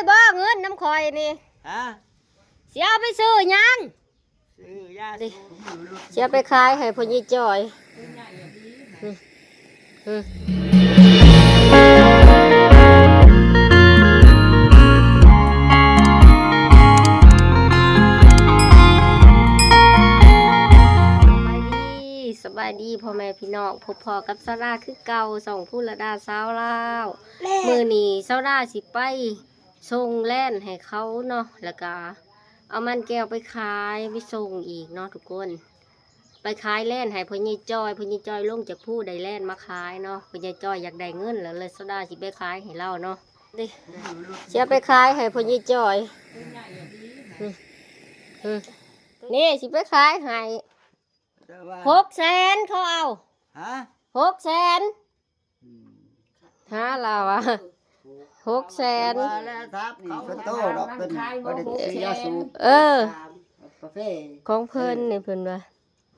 ບໍ່ ເງິນນຳຂ້ອຍນີ້ ຮະ? ຊິເອົາໄປຊື້ຫຍັງ? ຊື້ຢາສູບ. ຊິເອົາໄປຂາຍໃຫ້ພໍ່ໃຫຍ່ຈ່ອຍ. ສະບາຍດີ ສະບາຍດີພໍ່ແມ່ພີ່ນ້ອງ, ພົບພໍ້ກັບສາວດາຄືເກົ່າ ຊ່ອງພູລະດາສາວລາວ. ແມ່ ມື້ນີ້ສາວດາຊິໄປສົ່ງແລ່ນໃຫ້ເຂົາເນາະ, ແລ້ວກະເອົາມັນແກ້ວໄປຂາຍ ໄປສົ່ງອີກເນາະທຸກຄົນ. ໄປຂາຍແລ່ນໃຫ້ພໍ່ໃຫຍ່ຈ່ອຍ, ພໍ່ໃຫຍ່ຈ່ອຍລົງຈາກພູໄດ້ແລ່ນມາຂາຍເນາະ. ພໍ່ໃຫຍ່ຈ່ອຍຢາກໄດ້ເງິນ ແລ້ວ ແລ້ວສາວດາຊິໄປຂາຍໃຫ້ລາວເນາະ. ຊິເອົາໄປຂາຍໃຫ້ພໍ່ໃຫຍ່ຈ່ອຍ. ນີ້ ຊິໄປຂາຍໃຫ້ ແຕ່ວ່າ ຫົກແສນ ເຂົາເອົາ. ຮະ? ຫົກແສນ. ຫາລາວວ່າ ຫົກແສນ. ວ່າແລ້ວຖາມນີ້ ເພິ່ນໂຕດອກ ເພິ່ນບໍ່ໄດ້ຊື້ຢາສູບ. ເອີ ກາເຟ ຂອງເພິ່ນນີ້ ເພິ່ນວ່າ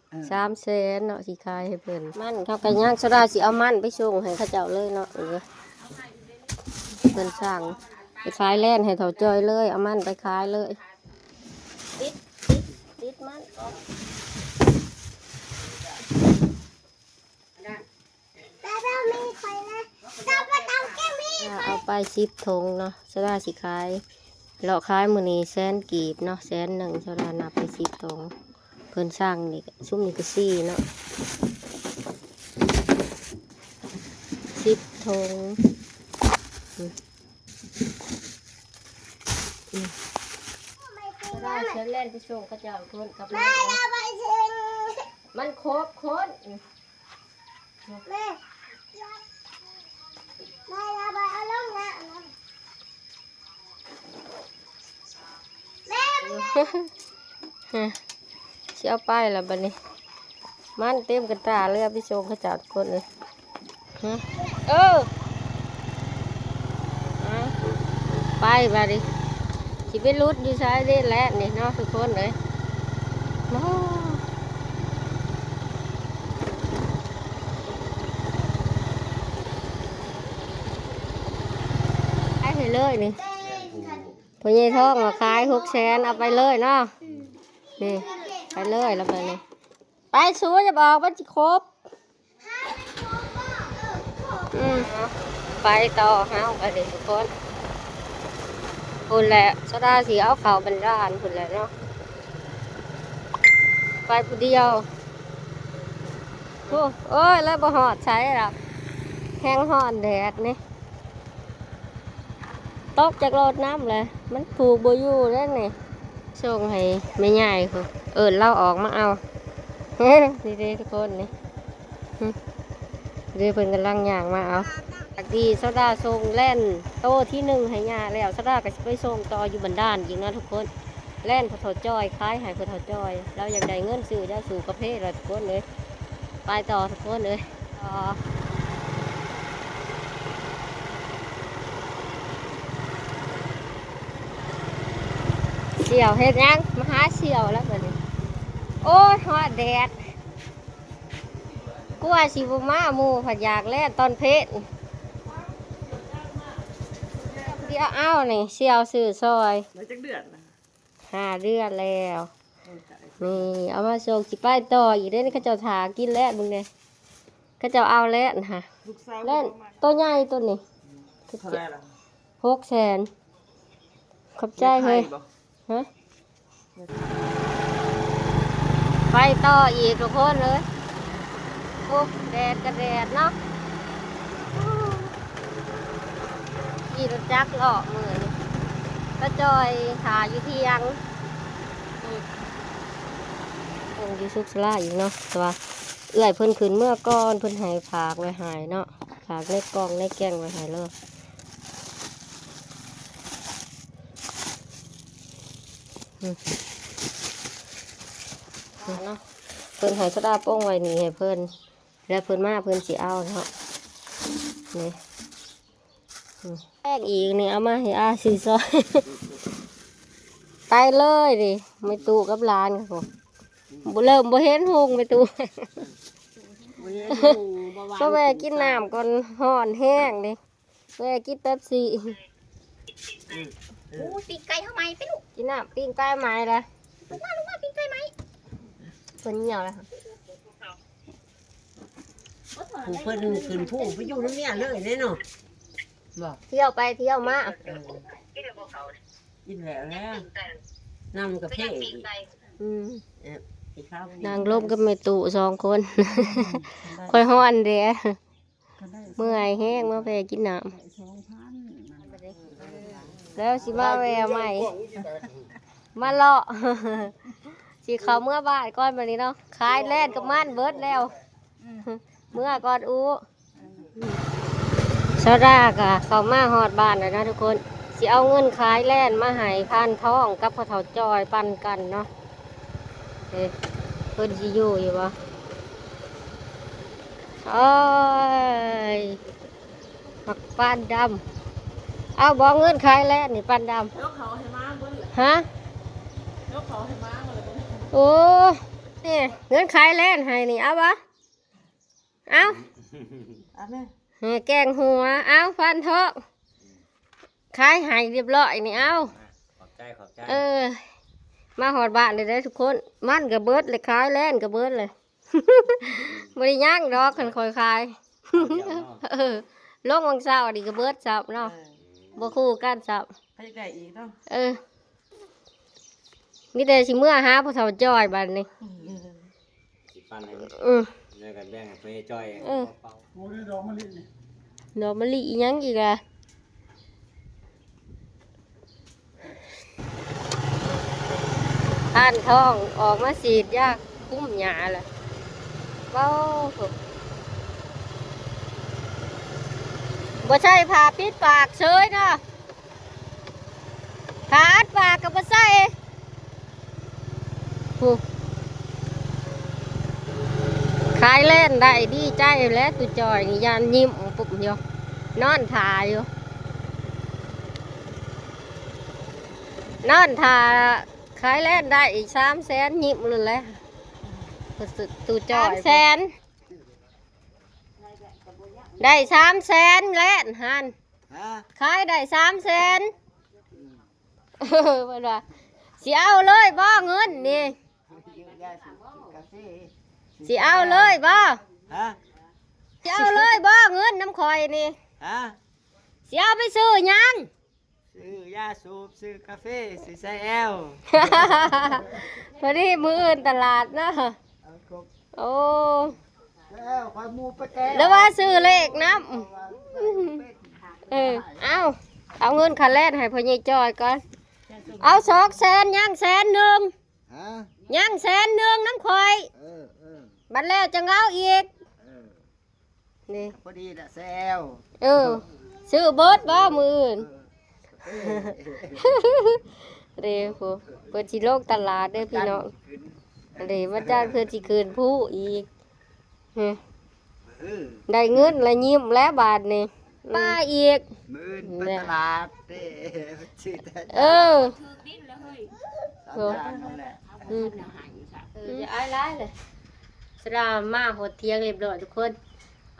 ເອີ ສາມແສນເນາະ ຊິຂາຍໃຫ້ເພິ່ນ. ມັນເຂົາກະຍັງ ສາວດາຊິເອົາມັນໄປສົ່ງໃຫ້ເຂົາເຈົ້າເລີຍເນາະ. ເອີ ເພິ່ນສັ່ງໄປຂາຍແລ່ນໃຫ້ເຖົ້າຈ່ອຍເລີຍ, ເອົາມັນໄປຂາຍເລີຍ. ຕິດ ຕິດ ຕິດມັນ. ເອົາໄປສິບຖົງເນາະ, ສາວດາຊິຂາຍ ເລາະຂາຍມື້ນີ້ແສນກີບເນາະ, ແສນໜຶ່ງ ສາວດານັບໄປສິບຖົງ. ເພິ່ນສັ່ງນີ້ ຊຸມນີ້ກະສີ່ເນາະ, ສິບຖົງ. ອືມ ອືມ ສາວດາຊິແລ່ນໄປສົ່ງເຂົາເຈົ້າພຸ້ນກັບມັນ. ມັນຄົບຄົນ. ແມ່ ແມ່ ລະບາຍເອົາລົງນະ ແມ່ ມັນ ຊິເອົາໄປລະບາດນີ້. ມັນເຕັມກະຕ່າເລີຍ ເອົາໄປສົ່ງເຂົາເຈົ້າທຸກຄົນເອີຍ. ເອີ ໄປບາດນີ້ ຊິໄປຫຼຸດຢູ່ໃສເດ້ແຫຼະນີ້ເນາະທຸກຄົນເອີຍ. ໂອ້ ຂາຍໃຫ້ເລີຍນີ້ ພໍ່ໃຫຍ່ທອງວ່າຂາຍຫົກແສນ ເອົາໄປເລີຍເນາະ. ນີ້ ໄປເລີຍລະບາດນີ້. ໄປ ສູຢ່າບອກ ມັນຊິຄົບ. ອືມ ໄປຕໍ່ເຮົາບາດນີ້ທຸກຄົນ. ພຸ້ນແຫຼະ ສາວດາຊິເອົາເຂົ້າບັນດານພຸ້ນແຫຼະເນາະ, ໄປຜູ້ດຽວ. ໂອ້ ໂອ້ຍ ແລ້ວບໍ່ຮອດໃສດອກ ແຮງຮ້ອນແດດນີ້. ຕົກຈາກລົດນຳແຫຼະ ມັນຜູກບໍ່ຢູ່ເດ້ນີ້. ສົ່ງໃຫ້ແມ່ໃຫຍ່ພຸ້ນ ເອີ້ນລາວອອກມາເອົາ. ນີ້ເດ້ທຸກຄົນນີ້ ເດ້ ເພິ່ນກຳລັງຍ່າງມາເອົາ. ຈາກທີ່ສາວດາສົ່ງແລ່ນໂຕທີໜຶ່ງໃຫ້ຍ່າແລ້ວ ສາວດາກະຊິໄປສົ່ງຕໍ່ຢູ່ບັນດານອີກເນາະທຸກຄົນ. ແລ່ນພໍ່ເຖົ້າຈ່ອຍ ຂາຍໃຫ້ພໍ່ເຖົ້າຈ່ອຍ ລາວຢາກໄດ້ເງິນຊື້ຢາສູບກາເຟລະທຸກຄົນເອີຍ. ໄປຕໍ່ທຸກຄົນເອີຍ ຕໍ່. ສ່ຽວເຮັດຫຍັງ? ມາຫາສ່ຽວແລ້ວບາດນີ້. ໂອ້ຍ ຮ້ອນແດດ ກວ່າຊິບໍ່ມາ ໝູ່ພັດຢາກແລ່ນຕອນເພນ. ດຽວ ເອົານີ້ ສ່ຽວຊື້ຊ່ອຍ. ໄດ້ຈັກເດືອນລະ? ຫ້າເດືອນແລ້ວ. ໂອ້ຍ ຕາຍ. ນີ້ ເອົາມາສົ່ງ ຊິໄປຕໍ່ອີກເດ້ນີ້. ເຂົາເຈົ້າຖ້າກິນແລ້ວເບິ່ງແດ່ ເຂົາເຈົ້າເອົາແລ້ວຫັ້ນ. ລູກສາວ ແລ້ວ ບໍ່ມາ ໂຕໃຫຍ່ໂຕນີ້. ເທົ່າໃດລະ? ຫົກແສນ. ຂອບໃຈເຮີ້ຍ. ແມ່ນໄຂ່ບໍ່? ຮະ? ໄປຕໍ່ອີກທຸກຄົນເອີຍ. ໂອ້ ແດດກະແດດເນາະ. ຂີ່ລົດຈັກເລາະມື້ນີ້ ກະຈ່ອຍຖ້າຢູ່ທຽງ. ເພິ່ນຢູ່ສຸກສາລາອີກເນາະ ແຕ່ວ່າເອື້ອຍເພິ່ນຂຶ້ນເມືອກ່ອນ ເພິ່ນໃຫ້ຝາກໄວ້ໃຫ້ເນາະ ຝາກໃນກ່ອງໃນແກ່ງໄວ້ໃຫ້ເລີຍ. ອືມ ເນາະ ເພິ່ນໃຫ້ສາວດາປົງໄວ້ນີ້ໃຫ້ເພິ່ນ ແລ້ວເພິ່ນມາເພິ່ນຊິເອົາເນາະ. ນີ້ ອືມ ແປ້ງອີກນີ້ ເອົາມາໃຫ້ອາຊື້ຊ່ອຍ. ໄປເລີຍນີ້ ແມ່ຕູ້ກັບຫຼານພຸ້ນ. ບໍ່ ເລີ່ມບໍ່ເຫັນຮຸ່ງແມ່ຕູ້. ບໍ່ເຫັນຮຸ່ງ ບໍ່ວ່າ ມາແວ່ກິນນ້ຳກ່ອນ ຮ້ອນແຮງເດ້. ແວ່ກິນເປັບຊີ. ອືມ ໂອ້ຍ ປີ້ງໄກ່ເຮົາໃໝ່ໄປລູກ ກິນນ້ຳ ປີ້ງໄກ່ໃໝ່ລະ ລູກມາ ລູກມາ ປີ້ງໄກ່ໃໝ່ ເພິ່ນຫ່ຽວລະ ຜູ້ເພິ່ນຂຶ້ນພູໄປຢູ່ນຳເມຍເລີຍເດ້ເນາະ ບໍ່ ທ່ຽວໄປທ່ຽວມາ ເອີ ກິນແລ້ວແຫຼະ ນ້ຳກາເຟອີກ ອືມ ເອີ ນາງລົມກັບແມ່ຕູ້ສອງຄົນ ອືມ ຂ້ອຍຮ້ອນເດ້ ເມື່ອຍແຮງ ມາແວ່ກິນນ້ຳ ແລ້ວຊິມາແວ່ໃໝ່ ມາເລາະ ຊິເຂົ້າເມືອບ້ານກ່ອນບັດນີ້ເນາະ ຂາຍແລ່ນກັບມັນເບິດແລ້ວ ເມືອກ່ອນອູ້ ສາວດາກະເຂົ້າມາຮອດບ້ານແລ້ວນະທຸກຄົນ ຊິເອົາເງິນຂາຍແລ່ນມາໃຫ້ພານທອງກັບພໍ່ເຖົ້າຈ້ອຍປັນກັນເນາະ ເອີ ເພິ່ນຊິຢູ່ຢູ່ບໍ່? ໂອ້ຍ ບັກປານດຳ ເອົາບໍ່ເງິນຂາຍແລ່ນນີ້ປານດຳ? ເອົາເຂົ້າໃຫ້ໝາເບິດແຫຼະ ຮະ? ເອົາເຂົ້າໃຫ້ໝາເບິດແຫຼະ ໂອ້ ນີ້ເງິນຂາຍແລ່ນໃຫ້ນີ້ ເອົາບໍ່? ເອົາ ເອົາແມ່ ເອີ ແກງຫົວ ເອົາ ພານທອງ ຂາຍໃຫ້ຮຽບຮ້ອຍນີ້ ເອົາ ຂອບໃຈ ຂອບໃຈ ເອີ ມາຮອດບ້ານແລ້ວເດ້ທຸກຄົນ ມັນກະເບິດແລ້ວ ຂາຍແລ່ນກະເບິດແລ້ວ ບໍ່ໄດ້ຍັງດອກຄັນຂ້ອຍຂາຍ ເອີ ລົງວັນເສົານີ້ກະເບິດຊ້ຳເນາະ ເອີ ບໍ່ຄູ່ກັນຊ້ຳ ໃຜຢາກໄດ້ອີກເນາະ ເອີ ມີແຕ່ຊິເມືອຫາພໍ່ເຖົ້າຈ້ອຍບັດນີ້ ຊິປັນໃຫ້ ອືມ ແລ້ວກໍແບ່ງໃຫ້ພໍ່ໃຫຍ່ຈ້ອຍ ເອີ ໂອ້ ດອກມະລິນີ້ ດອກມະລິອີ່ຫຍັງອີກລະ? ພານທອງອອກມາສີດຢາຄຸມຫຍ້າລະ ເວົ້າ ບໍ່ໃສ່ຜ້າປິດປາກເສີຍເນາະ. ຂາດປາກກໍບໍ່ໃສ່ ຜູ້ ຂາຍແລ່ນໄດ້ດີໃຈແຫຼະ ຕູ້ຈ່ອຍນີ້ຢ້ານຍິ້ມປຸບຢູ່ ນອນຖ້າຢູ່ ນອນຖ້າຂາຍແລ່ນໄດ້ອີກສາມແສນ ຍິ້ມໂລດແຫຼະ ຕູ້ຈ່ອຍ ສາມແສນ ໄດ້ສາມແສນແລ່ນຫັ້ນ ຮະ ຂາຍໄດ້ສາມແສນ ອືມ ເອີ ເພິ່ນວ່າ ຊິເອົາເລີຍບໍ່ເງິນນີ້ ຊື້ຢາສູບ ຊື້ກາເຟ ຊິເອົາເລີຍບໍ່ ຮະ ຊິເອົາເລີຍບໍ່ເງິນນຳຂ້ອຍນີ້ ຮະ ຊິເອົາໄປຊື້ຫຍັງ? ຊື້ຢາສູບ ຊື້ກາເຟ ຊື້ສາຍແອວ ພໍດີມື້ອື່ນຕະຫຼາດເນາະ ເອົາຄົບ ໂອ້ ແລ້ວຂ້ອຍໝູ່ໄປແກ້ ແລ້ວວ່າຊື້ເລກນຳ ເອີ ເອົາ ເອົາເງິນຄ່າແລ່ນໃຫ້ພໍ່ໃຫຍ່ຈ່ອຍກ່ອນ ເອົາສອງແສນ ຍັງແສນໜຶ່ງ ຮະ ຍັງແສນໜຶ່ງນຳຂ້ອຍ ເອີ ເອີ ບັດແລ້ວຈັ່ງເອົາອີກ ເອີ ນີ້ ພໍດີລະແຊວ ເອີ ຊື້ເບິດບໍ່ມື້ອື່ນ ເອີ ເດ້ ໂຫ ເພິ່ນຊິລົງຕະຫຼາດເດີພີ່ນ້ອງ ອັນນີ້ວັນຈັນເພິ່ນຊິຂຶ້ນພູອີກ ຮະ ເອີ ໄດ້ເງິນລະຍິ້ມແລ້ວບາດນີ້ ມາອີກ ມື້ອື່ນໄປຕະຫຼາດເດ້ ຊື້ແຕ່ ເອີ ຖືກດິນລະເຮີ້ຍ ສາມຢ່າງນັ້ນແຫຼະ ອືມ ເອີ ຢ່າອາຍຫຼາຍເລີຍ ສາວດາມາຮອດຖຽງຮຽບຮ້ອຍທຸກຄົນ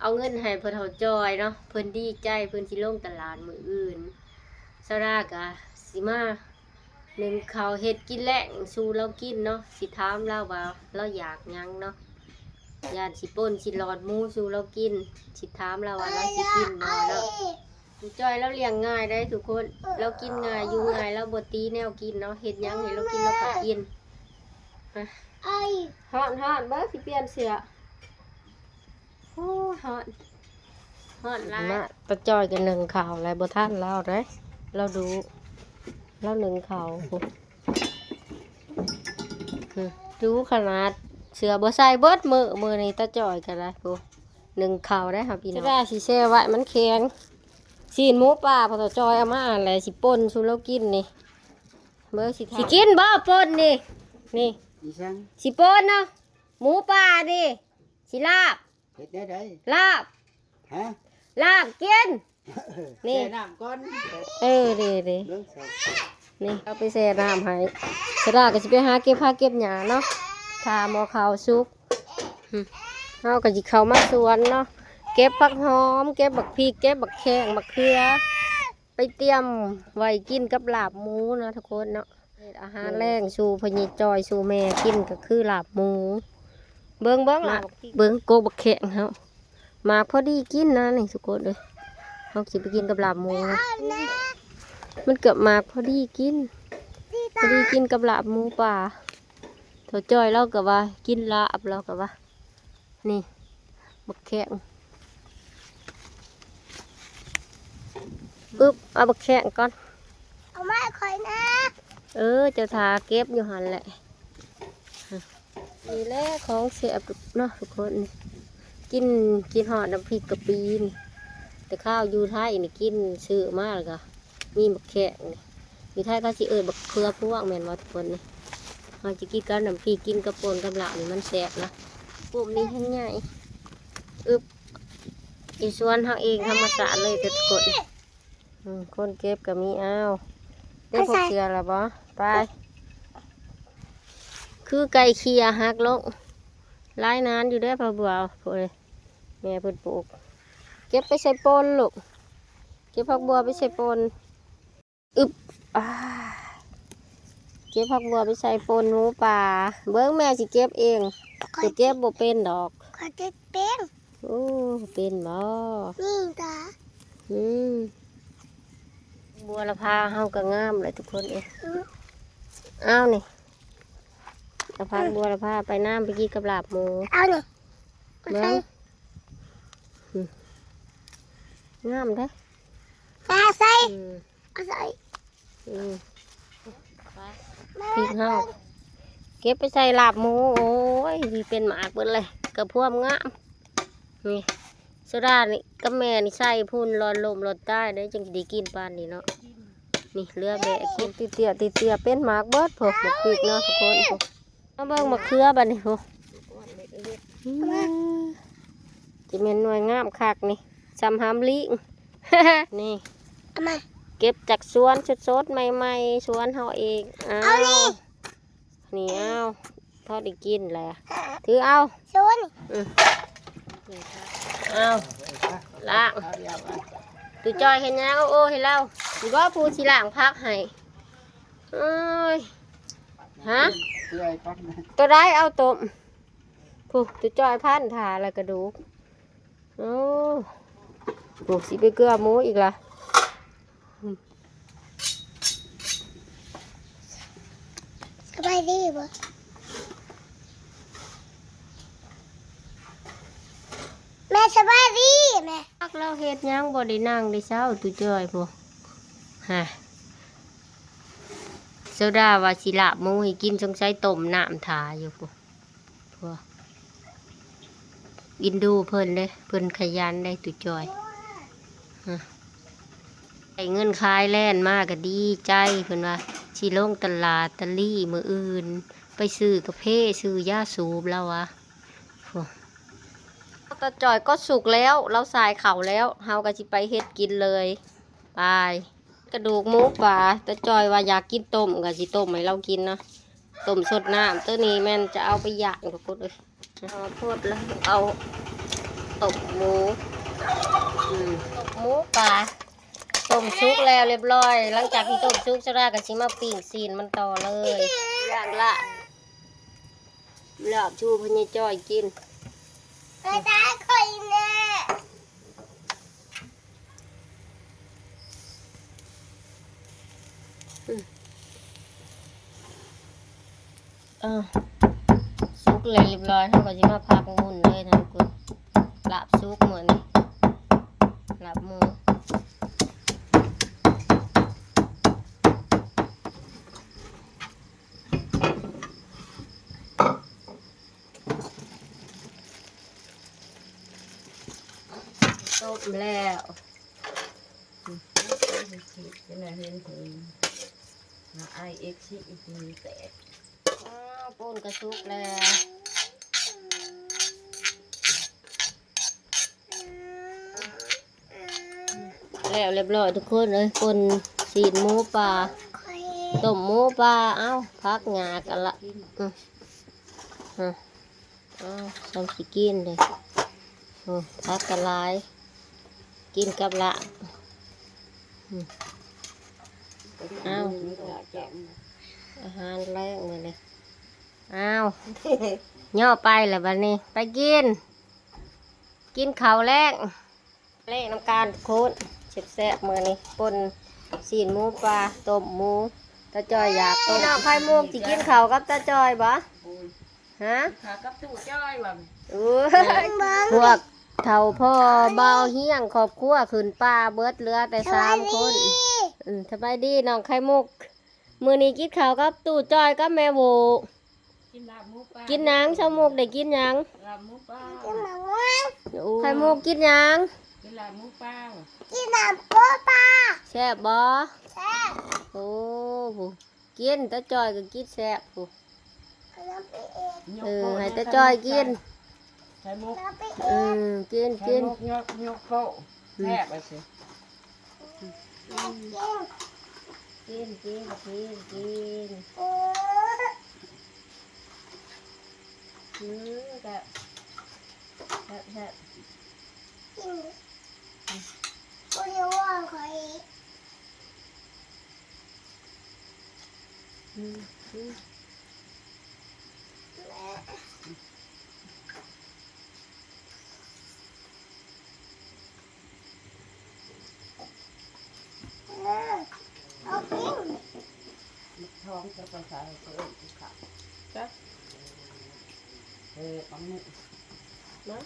ເອົາເງິນໃຫ້ພໍ່ເຖົ້າຈ່ອຍເນາະ ເພິ່ນດີໃຈ ເພິ່ນຊິລົງຕະຫຼາດມື້ອື່ນ ສາວດາກະຊິມາ ໜຶ້ງເຂົ້າເຮັດກິນແລງສູ່ລາວກິນເນາະ ຊິຖາມລາວວ່າລາວຢາກຫຍັງເນາະ ຢ້ານຊິປົ່ນຊິຫຼອດໝູສູ່ລາວກິນ ຊິຖາມລາວວ່າລາວຊິກິນບໍ່ເນາະ ຕູ້ຈ່ອຍລາວລ້ຽງງ່າຍໄດ໋ທຸກຄົນ ລາວກິນງ່າຍຢູ່ງ່າຍ ລາວບໍ່ຕີແນວກິນເນາະ ເຮັດຫຍັງໃຫ້ລາວກິນລາວກໍກິນ ຮ້ອນໆ ເບິ່ງຊິປ່ຽນເສື້ອ ໂອ້ ຮ້ອນ ຮ້ອນຫຼາຍ ມາ ຕາຈ່ອຍກໍໜຶ້ງເຂົ້າແລ້ວ ບໍ່ທັນລາວເດ້ ລາວດຸ ລາວໜຶ້ງເຂົ້າ ພຸ້ນ ຫື ດຸຂະໜາດ ເສື້ອບໍ່ໃສ່ເບິດມື້ ມື້ນີ້ຕາຈ່ອຍກໍໄດ້ ພຸ້ນ ໜຶ້ງເຂົ້າໄດ້ເຮົາພີ່ນ້ອງ ຈະໄດ້ຊິແຊ່ໄວ້ມັນແຂງ ຊີ້ນໝູປ່າ ພໍ່ຕາຈ່ອຍເອົາມາແລ້ວ ຊິປົ່ນສູ່ລາວກິນນີ້ ເບິ່ງຊິ ຊິກິນບໍ່ປົ່ນນີ້ ນີ້ ອີຫຍັງ ຊິປົ່ນເນາະ ໝູປ່ານີ້ ຊິລາບ ເຮັດແນວໃດ ລາບ ຮະ ລາບກິນ ນີ້ ແຊ່ນ້ຳກ່ອນ ເອີ ເດ້ໆ ເບິ່ງ ນີ້ ເອົາໄປແຊ່ນ້ຳໃຫ້ ສາວດາກໍຊິໄປຫາເກັບຜັກເກັບຫຍ້າເນາະ ຖ້າໝໍ້ເຂົ້າສຸກ ເຮົາກໍຊິເຂົ້າມາສວນເນາະ ເກັບຜັກຫອມ ເກັບບັກພິກ ເກັບບັກແຂ້ງ ບັກເຂືອ ໄປຕຽມໄວ້ກິນກັບລາບໝູເນາະທຸກຄົນເນາະ. ເຮັດອາຫານແລງສູ່ພໍ່ໃຫຍ່ຈ່ອຍສູ່ແມ່ກິນກໍຄືລາບໝູ. ເບິ່ງ ເບິ່ງລາບ ເບິ່ງກົກບັກແຂ້ງເຮົາ ໝາກພໍດີກິນນະນີ້ທຸກຄົນເອີຍ. ເຮົາຊິໄປກິນກັບລາບໝູນະ ມັນເກືອບໝາກພໍດີກິນ ພໍດີກິນກັບລາບໝູປ່າ. ເຖົ້າຈ້ອຍລາວກໍວ່າກິນລາບ ລາວກໍວ່າ ນີ້ ບັກແຂ້ງ ອຶບ ເອົາບັກແຂ້ງກ່ອນ ເອົາມາໃຫ້ຂ້ອຍນະ. ເອີ ເຈົ້າຖ້າເກັບຢູ່ຫັ້ນແຫຼະ. ນີ້ແຫຼະຂອງແຊບເນາະທຸກຄົນ ກິນ ກິນຮອດນ້ຳພລິກກະປີນີ້. ແຕ່ຄາວຢູ່ໄທນີ້ກິນ ຊື້ມາແລ້ວກໍມີບັກແຂ້ງນີ້ ຢູ່ໄທເຂົາຊິເອີ້ນບັກເຂືອພວງແມ່ນບໍ່ທຸກຄົນນີ້. ເຮົາຊິກິນກັບນ້ຳພລິກ ກິນກັບປົ່ນກັບລາບນີ້ມັນແຊບນະ. ປຸ້ມນີ້ແຮງໃຫຍ່ ອຶບ ຢູ່ສວນເຮົາເອງທຳມະຊາດເລີຍເດີທຸກຄົນ. ອືມ ຄົນເກັບກໍມີ. ອ້າວ ໄດ້ພົກເສືອລະບໍ່? ໄປ ຄືໄກ່ເຂ່ຍຫັກລົງ ຫຼາຍນານຢູ່ເດ້ຜັກບົວ ໂອ້ຍ ແມ່ເພິ່ນປູກ. ເກັບໄປໃສ່ປົ່ນລູກ ເກັບຜັກບົວໄປໃສ່ປົ່ນ. ອຶບ ອາ ເກັບຜັກບົວໄປໃສ່ປົ່ນໝູປ່າ. ເບິ່ງແມ່ຊິເກັບເອງ ຂ້ອຍ ເຈົ້າເກັບບໍ່ເປັນດອກ. ຂ້ອຍເກັບເປັນ. ໂອ້ ເປັນບໍ່? ນີ້ຕາ ອືມ ບົວລະພາເຮົາກໍງາມແຫຼະທຸກຄົນເອີຍ. ອືມ ເອົານີ້ ເອົາຜັກບົວລະພາໄປນຳ ໄປກິນກັບລາບໝູ. ເອົານີ້ ເບິ່ງ ອືມ ງາມເດ້ ຕາໃສ່ ອືມ ເອົາໃສ່ ອືມ ໄປ ພລິກເຮົາເກັບໄປໃສ່ລາບໝູ. ໂອ້ຍ ຊິເປັນໝາກເບິດເລີຍ ກະພວມງາມ. ນີ້ ໂຊດານີ້ກັບແມ່ນີ້ໃສ່ພຸ້ນ ລອນລົມລອນຕາຍເດ້ ຈັ່ງຊິໄດ້ກິນປານນີ້ເນາະ. ນີ້ເຫຼືອແບະກິນ ຕິເຕ້ຍຕິເຕ້ຍ ເປັນໝາກເບິດພຸ້ນ ໝາກພລິກເນາະທຸກຄົນ. ມາເບິ່ງໝາກເຂືອບາດນີ້ພຸ້ນ ຊິແມ່ນໜ່ວຍງາມຄັກນີ້ ສ່ຳຫາມລີງ. ນີ້ ເອົາມາ ເກັບຈາກສວນສົດໆ ໃໝ່ໆ ສວນເຮົາເອງ. ເອົາ ເອົານີ້ ນີ້ ເອົາ ພໍໄດ້ກິນແຫຼະ ຖືເອົາ ສວນ ອືມ ເອົາ ລ້າງ. ຕູຈ້ອຍເຮັດຫຍັງ? ໂອ້ ເຮັດແລ້ວ ນີ້ບໍ່ ຜູ້ຊິລ້າງຜັກໃຫ້. ເອີຍ ຮະ ໂຕໃດເອົາຕົ້ມ ຜູ້ ຕູຈ້ອຍພັນຖ້າລະກະດູກ. ໂອ້ ໂອ້ ຊິໄປເກືອໝູອີກລະ. ສະບາຍດີບໍ່ ແມ່? ສະບາຍດີແມ່. ພັກລາວເຮັດຫຍັງ ບໍ່ໄດ້ນັ່ງໄດ້ເຊົາ ຕູຈ້ອຍພຸ້ນ. ຮະ ໂຊດາວ່າຊິລາບໝູໃຫ້ກິນ ສົງໄສຕົ້ມນ້ຳຖ້າຢູ່ພຸ້ນ. ພວກ ເອັນດູເພິ່ນເດ້ ເພິ່ນຂະຫຍັນເດ້ ຕູຈ້ອຍ. ຮະ ໄດ້ເງິນຂາຍແລນມາກໍດີໃຈ ເພິ່ນວ່າຊິລົງຕະຫຼາດຕະລີມື້ອື່ນ ໄປຊື້ກາເຟ ຊື້ຢາສູບ ລາວວ່າ. ພວກ ຕາຈ້ອຍກໍສຸກແລ້ວ ລາວສາຍເຂົ້າແລ້ວ ເຮົາກໍຊິໄປເຮັດກິນເລີຍ ໄປ. ກະດູກໝູປ່າ ຕາຈ້ອຍວ່າຢາກກິນຕົ້ມ ກໍຊິຕົ້ມໃຫ້ລາວກິນເນາະ ຕົ້ມສົດນ້ຳ. ໂຕນີ້ແມ່ນຈະເອົາໄປຍ່າງທຸກຄົນເອີຍ. ເອົາໂພດລະ ເອົາຕົ້ມໝູ ອືມ ຕົ້ມໝູປ່າ ຕົ້ມສຸກແລ້ວລຽບລ້ອຍ. ຫຼັງຈາກທີ່ຕົ້ມສຸກ ສາວດາກໍຊິມາປີ້ງຊີ້ນມັນຕໍ່ເລີຍ ຢ່າງລະ ລາບສູ່ພໍ່ໃຫຍ່ຈ້ອຍກິນ ໄປຕາຍຂ້ອຍແນ່. ອືມ ເອີ ສຸກແລ້ວລຽບລ້ອຍ ເຮົາກໍຊິມາພັກງຸ່ນເລີຍນະທຸກຄົນ. ລາບສຸກມື້ນີ້ ລາບໝູ. ຕົ້ມແລ້ວ ອືມ ເຫັນຫື ຫາໄອເອັກຊິອີກແຕກ. ອ້າວ ປູນກະສຸກແລ້ວ. ແລ້ວລຽບລ້ອຍທຸກຄົນເອີຍ ປົ່ນຊີ້ນໝູປ່າ ຕົ້ມໝູປ່າ. ເອົ້າ ຜັກຫຍ້າກັນລະ ອືມ ອືມ ເອົ້າ ຊ່ຳຊິກິນເດ້. ໂອ້ ຜັກກະຫຼາຍ ກິນກັບລາບ ອ້າວ ອາຫານແລງມື້ນີ້ ອ້າວ ຍໍໄປແລ້ວບັດນີ້ ໄປກິນ ກິນເຂົ້າແລງ ແລງນຳກັນທຸກຄົນ ແຊບໆ ມື້ນີ້ ປົ່ນຊີ້ນໝູປາ ຕົ້ມໝູ ຕາຈ້ອຍຢາກຕົ້ມ ນ້ອງໄຂ່ມຸກ ຊິກິນເຂົ້າກັບຕາຈ້ອຍບໍ່? ຮະ? ຂ້າກັບຕູ້ຈ້ອຍວ່າ ໂອ້ຍ ພວກເຖົ້າພໍ່ບ່າວຮຽງຄອບຄົວຂຶ້ນປ່າເບິດ ເຫຼືອແຕ່ສາມຄົນ ສະບາຍດີ ອືມ ສະບາຍດີນ້ອງໄຂ່ມຸກ ມື້ນີ້ກິນເຂົ້າກັບຕູ້ຈ້ອຍກັບແມ່ໂຫວ ກິນລາບໝູປາ ກິນຫຍັງ? ຊາວມຸກໄດ້ກິນຫຍັງ? ລາບໝູປາ ກິນໝາກມ່ວງ ໂອ້ ໄຂ່ມຸກກິນຫຍັງ? ກິນລາບໝູປາ ກິນລາບໝູປາ ແຊບບໍ່? ແຊບ ໂອ້ ຜູ້ ກິນ ຕາຈ້ອຍກໍກິນແຊບພຸ້ນ ເອີ ໃຫ້ຕາຈ້ອຍກິນ ໄຂ່ມຸກ ເອີ ກິນ ໄຂ່ມຸກ ກິນ ຍົກ ຍົກໂປ້ ອືມ ແຊບວ່າຊິ ກິນ ກິນ ກິນ ກິນ ກິນ ອືມ ແຊບ ແຊບ ແຊບ ກິນ ບໍ່ໄດ້ວ່າຂ້ອຍ ອືມ ອືມ ແມ່ ເອົາກິນ ທອງຈະໄປໃສ່ ເຂົາເອີ້ນກິນເຂົ້າ ຈັກ ເອີ ປັງໜຶ່ງ ມາ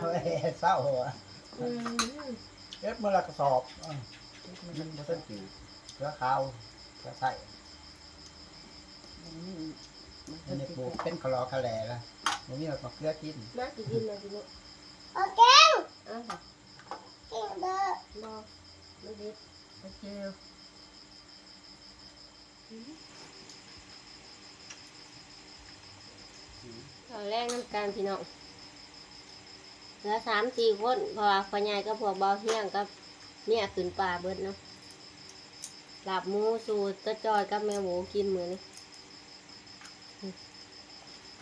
ເອີ ເຊົາ ອືມ ເກັບມື້ລະກະສອບ ເອີ ມັນບໍ່ທັນຈື່ ເກືອຂາວ ເກືອໄທ ມັນມີ ມັນ ອັນນີ້ປູກເປັນຄະລໍຄະແຫຼລະ ບໍ່ມີໝາກເກືອກິນ ມາຊິກິນ ມາກິນລູກ ບໍ່ກິນ ເອົາ ກິນເດີ ບໍ່ ມັນດິບ ໂອເຄ ເຂົ້າແລງນຳກັນພີ່ນ້ອງ ເຫຼືອສາມສີ່ຄົນ ເພາະວ່າພໍ່ໃຫຍ່ກັບພວກບ່າວຮຽງກັບເມຍຂຶ້ນປ່າເບິດເນາະ ລາບໝູສູ່ຕາຈ້ອຍກັບແມ່ໂຫວກິນມື້ນີ້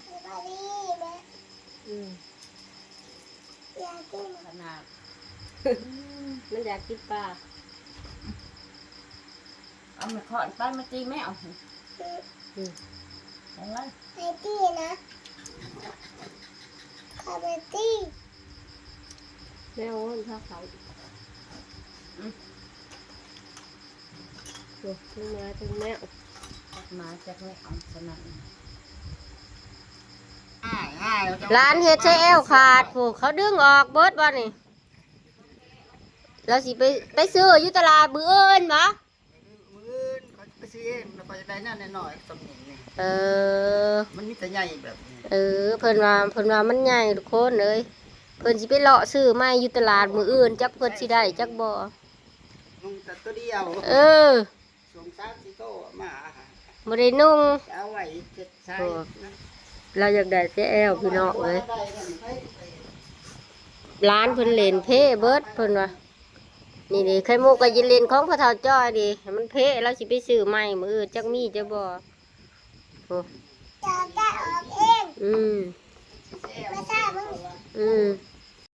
ສະບາຍດີແມ່ ອືມ ຢາກກິນ ຂະໜາດ ມັນຢາກກິນປາ ເອົາໄມ້ຄ້ອນໄປມາຕີແມວ ອືມ ໄປໄປຕີນະ ຂ້ອຍໄປຕີ ແມວມັນພາເຂົາ ອືມ ໂອ້ ທັງໝາທັງແມວ ຈັກໝາຈັກແມວສະນັ້ນ ຫຼານເຮັດໃສ່ແອວຂາດ ຜູ້ ເຂົາດຶງອອກເບິດບໍ່ນີ້ ລາວຊິໄປ ໄປຊື້ຢູ່ຕະຫຼາດມື້ອື່ນບໍ່? ມື້ອື່ນຂ້ອຍຊິໄປຊື້ເອງ ແລ້ວຂ້ອຍຢາກໄດ້ແນວນ້ອຍໆ ສ່ຳນີ້ນີ້ ເອີ ມັນມີແຕ່ໃຫຍ່ແບບນີ້ ເອີ ເພິ່ນວ່າ ເພິ່ນວ່າມັນໃຫຍ່ທຸກຄົນເອີຍ ເພິ່ນຊິໄປເລາະຊື້ໃໝ່ຢູ່ຕະຫຼາດມື້ອື່ນ ຈັກເພິ່ນຊິໄດ້ຈັກບໍ່ ນຸ່ງແຕ່ໂຕດຽວ ເອີ ສອງສາມສີ່ໂຕມາ ບໍ່ໄດ້ນຸ່ງ ເອົາໄວ້ເຮັດຊາຍ ໂອ້ ລາວຢາກໄດ້ແຕ່ແອວພີ່ນ້ອງເອີຍ ຫຼານເພິ່ນເຫຼັ້ນເພເບິດເພິ່ນວ່າ ນີ້ເດ້ ໄຂ່ມຸກກໍຊິເຫຼັ້ນຂອງພໍ່ເຖົ້າຈ້ອຍເດ້ ໃຫ້ມັນເພ ລາວຊິໄປຊື້ໃໝ່ມື້ອື່ນ ຈັກມີຈັກບໍ່ ໂອ້ ຈະໄດ້ອອກເອງ ອືມ ມາຊາເບິ່ງ ອືມ